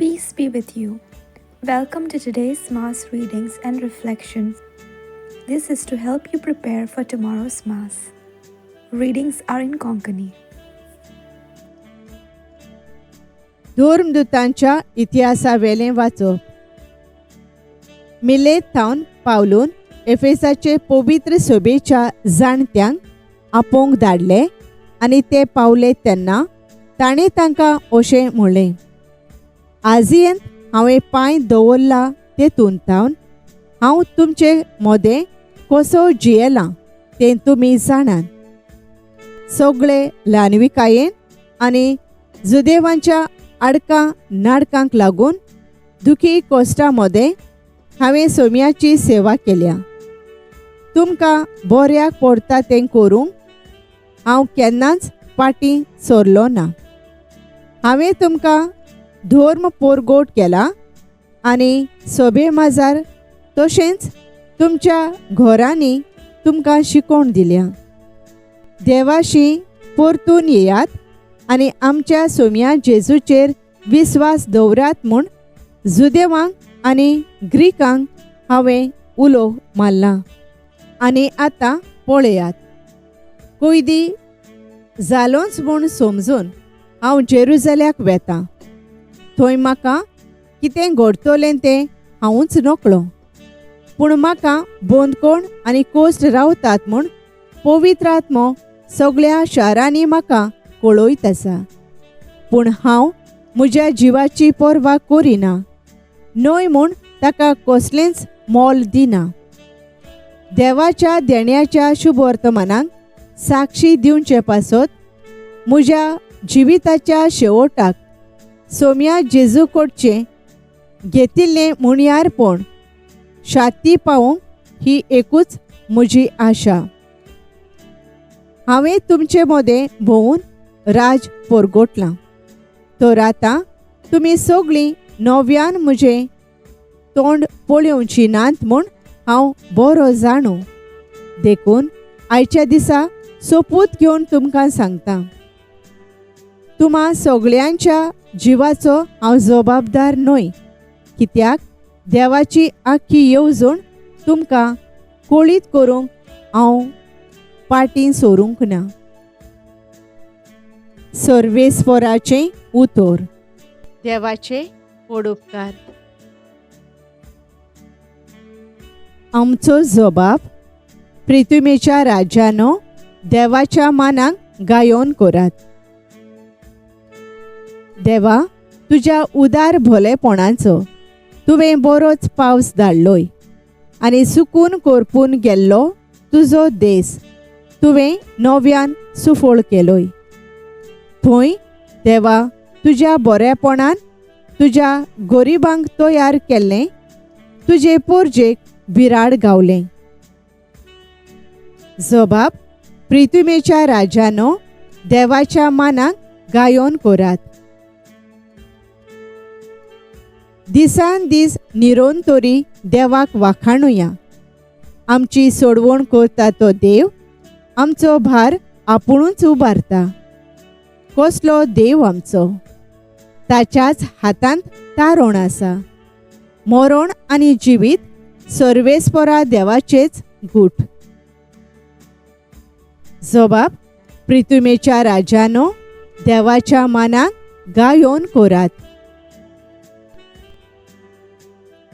Peace be with you. Welcome to today's Mass readings and reflections. This is to help you prepare for tomorrow's Mass. Readings are in Konkani. धर्मदूतांच्या इतिहासावेलें वाचप. मिलेत थावन पावलून एफेसाचे पवित्र सभेच्या जाणत्यांक आपोवंक धाडले आनी ते पावले तेन्ना ताणें तांकां अशें म्हणलें, आजियेंत हांवें पांय दवरला तेतून थावन हांव तुमचे मदें कसो जियेलां तें तुमी जाणात. सगळे ल्हानविकायेन आनी जुदेवांच्या आडकां नाडकांक लागून दुखी कोश्टा मदें हांवें सोम्याची सेवा केल्या. तुमकां बऱ्याक पडटा तें करूंक हांव केन्नाच फाटीं सरलो ना. हांवें तुमकां धर्म पोरगोट केला आनी सभे माजार तशेंच तुमच्या घरांनी तुमकां शिकोवण दिल्या. देवाशी परतून येयात आनी आमच्या सोम्या जेजूचेर विस्वास दवरात म्हूण जुदेवांक आनी ग्रीकांक हांवें उलो मारला. आनी आतां पळयात, कोयदी जालोच म्हूण समजून हांव जेरुजल्याक वेतां. थंय म्हाका कितें घडटलें तें हांवूच नकळो, पूण म्हाका बंदकोण आनी कोश्ट रावतात म्हूण पवित्र आत्मो सगळ्या शारांनी म्हाका कळयत आसा. पूण हांव म्हज्या जिवाची पर्वा करिना न्हय म्हूण ताका कसलेंच मोल दिना. देवाच्या देण्याच्या शुभवर्तमानाक साक्षी दिवचे पासत म्हज्या जिविताच्या शेवटाक सोम्या जेजू कडचें घेतिल्लें मुणयारपण शाती पावोवंक ही एकूच म्हजी आशा. हांवें तुमचे मदें भोंवून राज पोरगोटलां, तर आतां तुमी सगळीं नव्यान म्हजें तोंड पळोवची नात म्हूण हांव बरो जाणू. देखून आयच्या दिसा सोपूत घेवन तुमकां सांगता, तुमा सगळ्यांच्या जिवाचो हांव जबाबदार न्हय, कित्याक देवाची आख्खी येवजण तुमकां कळीत करूंक हांव फाटीं सरूंक ना. सर्वेस्वराचें उतर. देवाचे पडोपकार. आमचो जबाब प्रितुमेच्या राज्यानो देवाच्या मानाक गायोन करात. देवा, तुज्या उदार भोलेपणाचो तुवें बरोच पावस धाडलोय आनी सुकून करपून गेल्लो तुजो देस तुवें नव्यान सुफळ केलोय. थंय देवा तुज्या बरेपणान तुज्या गरिबांक तयार केल्लें तुजे पोरजेक बिराड गावलें. जबाब प्रितुमेच्या राजानो देवाच्या मानाक गायोन करात. दिसान दीस निरोन तरी देवाक वाखाणुया. आमची सोडवण करता तो देव आमचो भार आपुणूच उबारता. कसलो देव आमचो, ताच्याच हातांत तारोण आसा. मरण आनी जिवीत सर्वेस्परा देवाचेच गूट. जबाब प्रितुमेच्या राजानो देवाच्या मानाक गायोन करात.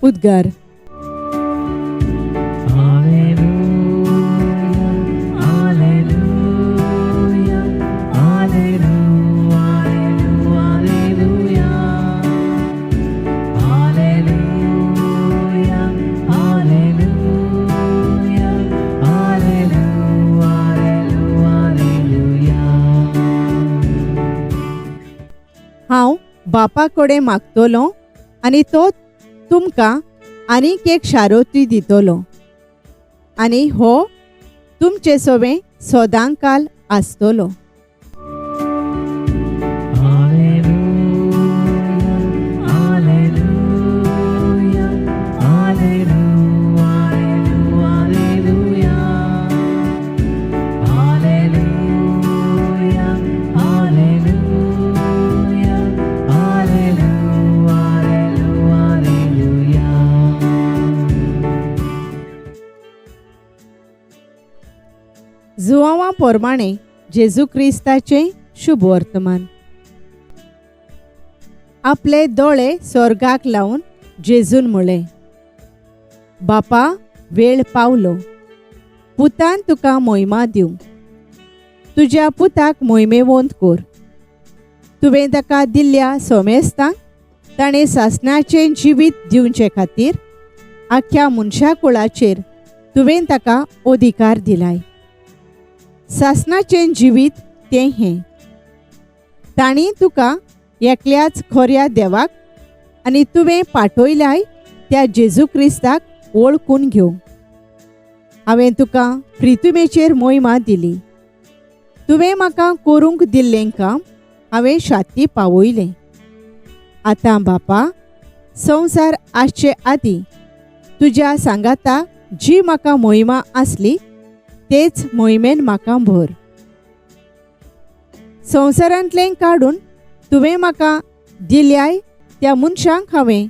उद्गार. हांव बापा कडेन मागतलो आनी तो तुमकां आनीक एक शारोती दितलो आनी हो तुमचे सवें सदांकाल आसतलो. Hallelujah, hallelujah, hallelujah, hallelujah. पोरमाणें जेजू क्रिस्ताचें शुभ वर्तमान. आपले दोळे स्वर्गाक लावन जेजून म्हळें, बापा, वेळ पावलो, पुतान तुका मोहिमा दिवं. तुज्या पुताक मोहिमेवंत कर. तुवें ताका दिल्ल्या सोमेस्तांक ताणें सासणाचें जिवीत दिवचे खातीर आख्ख्या मनशा कुळाचेर तुवें ताका अधिकार दिलाय. सासणाचें जिवीत तें हें, तांणी तुका एकल्याच खऱ्या देवाक आनी तुवें पाठयल्याय त्या जेजू क्रिस्ताक वळखून घेवंक. हांवें तुका प्रितुमेचेर मोहिमा दिली. तुवें म्हाका करूंक दिल्लें काम हांवें शाती पावयलें. आतां बापा, संवसार आसचे आदीं तुज्या सांगाता जी म्हाका मोहिमा आसली तेच मोहिमेन म्हाका भर. संवसारांतलें काडून तुवें म्हाका दिल्याय त्या मनशांक हांवें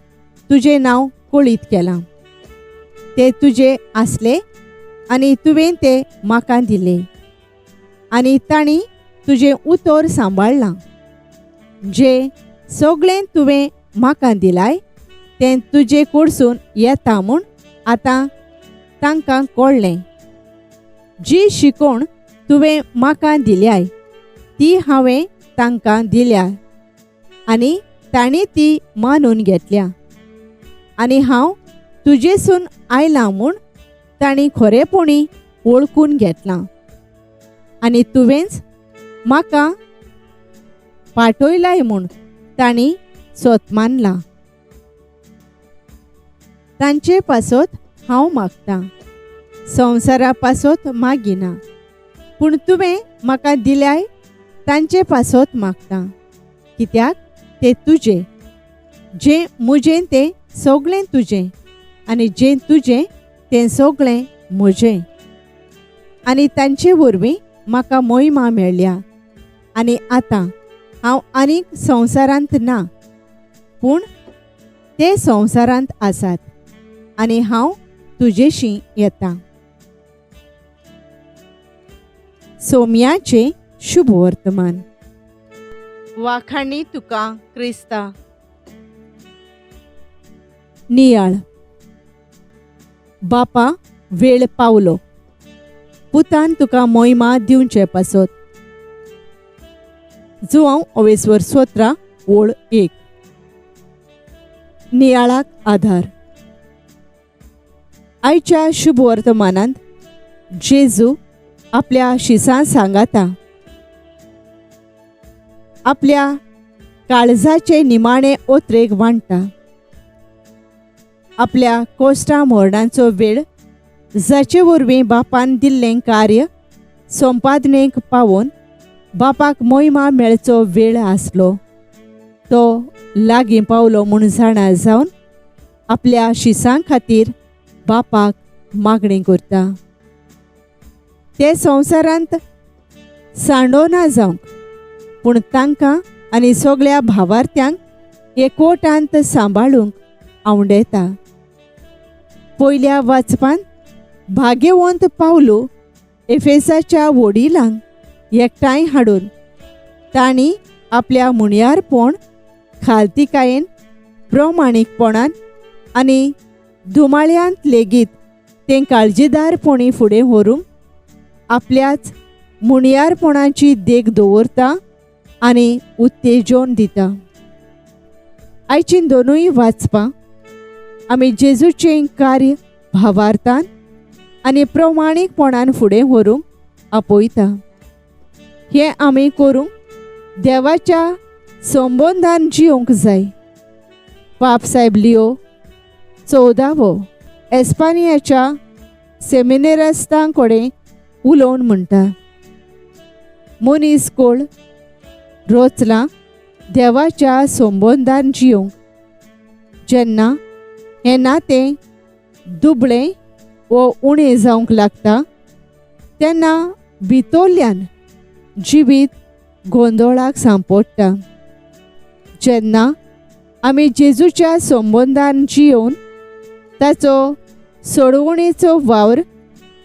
तुजें नांव कळीत केलां. ते तुजे आसले आनी तुवें ते म्हाका दिले आनी तांणी तुजें उतर सांबाळ्ळां. जें सगळें तुवें म्हाका दिलाय तें तुजे कडसून येता म्हूण आतां तांकां कळ्ळें. जी शिकोवण तुवें म्हाका दिल्याय ती हांवें तांकां दिल्या आनी तांणी ती मानून घेतल्या आनी हांव तुजेसून आयलां म्हूण तांणी खरेपणी वळखून घेतलां आनी तुवेंच म्हाका पाठयलाय म्हूण तांणी सोत मानलां. तांचे पासत हांव मागतां, संवसारा पासत मागिना, पूण तुवें म्हाका दिल्याय तांचे पासत मागतां, कित्याक ते तुजे. जें म्हजें तें सगळें तुजें आनी जें तुजें तें सगळें म्हजें आनी तांचे वरवीं म्हाका मोहिमा मेळ्ळ्या. आनी आतां हांव आनीक संवसारांत ना, पूण ते संवसारांत आसात आनी हांव तुजेशी येता. सोम्याचें शुभ वर्तमान. वाखाणी तुका क्रिस्ता. नियाळ. बापा, वेळ पावलो, पुतान तुका मोहिमा दिवचे पासत. जुवांव अवेस्वर 17 ओळ 1. नियाळाक आधार. आयच्या शुभ वर्तमानांत जेजू आपल्या शिसां सांगाता आपल्या काळजाचे निमाणे ओत्रेक वांट्टा. आपल्या कोश्टा मोरणांचो वेळ जाचे वरवीं बापान दिल्लें कार्य संपादनेक पावोवन बापाक मोहिमा मेळचो वेळ आसलो, तो लागीं पावलो म्हूण जाणा जावन आपल्या शिसां खातीर बापाक मागणी करता. ते संवसारांत सांडोना जावंक, पूण तांकां आनी सगळ्या भावार्थ्यांक एकवटांत सांबाळूंक आंवडेता. पयल्या वाचपांत भाग्यवंत पावलो एफेसाच्या वडिलांक एकठांय हाडून तांणी आपल्या मुणयारपण खालतिकायेन, प्रमाणीकपणान आनी धुमाळ्यांत लेगीत तें काळजीदारपणी फुडें व्हरूंक आपल्याच मुणयारपणाची देख दवरता आनी उत्तेजन दिता. आयचीं दोनूय वाचपां आमी जेजूचें कार्य भावार्थान आनी प्रमाणीकपणान फुडें व्हरूंक आपयता. हें आमी करूंक देवाच्या संबंदान जिवंक जाय. पाप साहेब लिओ 14वो एस्पानियाच्या सेमिनेरिस्तां कडेन उलोवन म्हणटा, मनीस कोळ रोचलां देवाच्या संबंदान जिवंक. जेन्ना हें नातें दुबळें वो उणें जावंक लागता तेन्ना भितरल्यान जिवीत गोंदळाक सांपडटा. जेन्ना आमी जेजूच्या संबंदान जियोवन ताचो सोडवणेचो वावर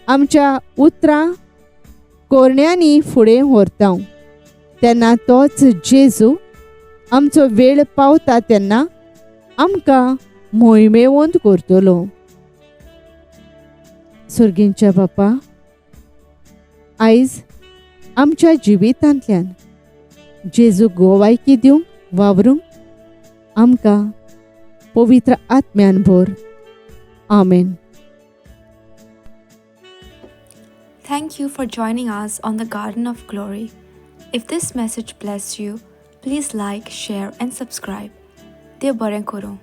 आमच्या उतरां, कोरण्यांनी फुडें व्हरता तेन्ना तोच जेजू आमचो वेळ पावता तेन्ना आमकां मोहिमेवंत करतलो. सर्गींच्या बापा, आयज आमच्या जिवितांतल्यान जेजू गोवायकी दिवंक वावरूंक आमकां पवित्र आत्म्यान भर. आमेन. Thank you for joining us on the Garden of Glory. If this message blessed you, please like, share, and subscribe. देव बरें करूं.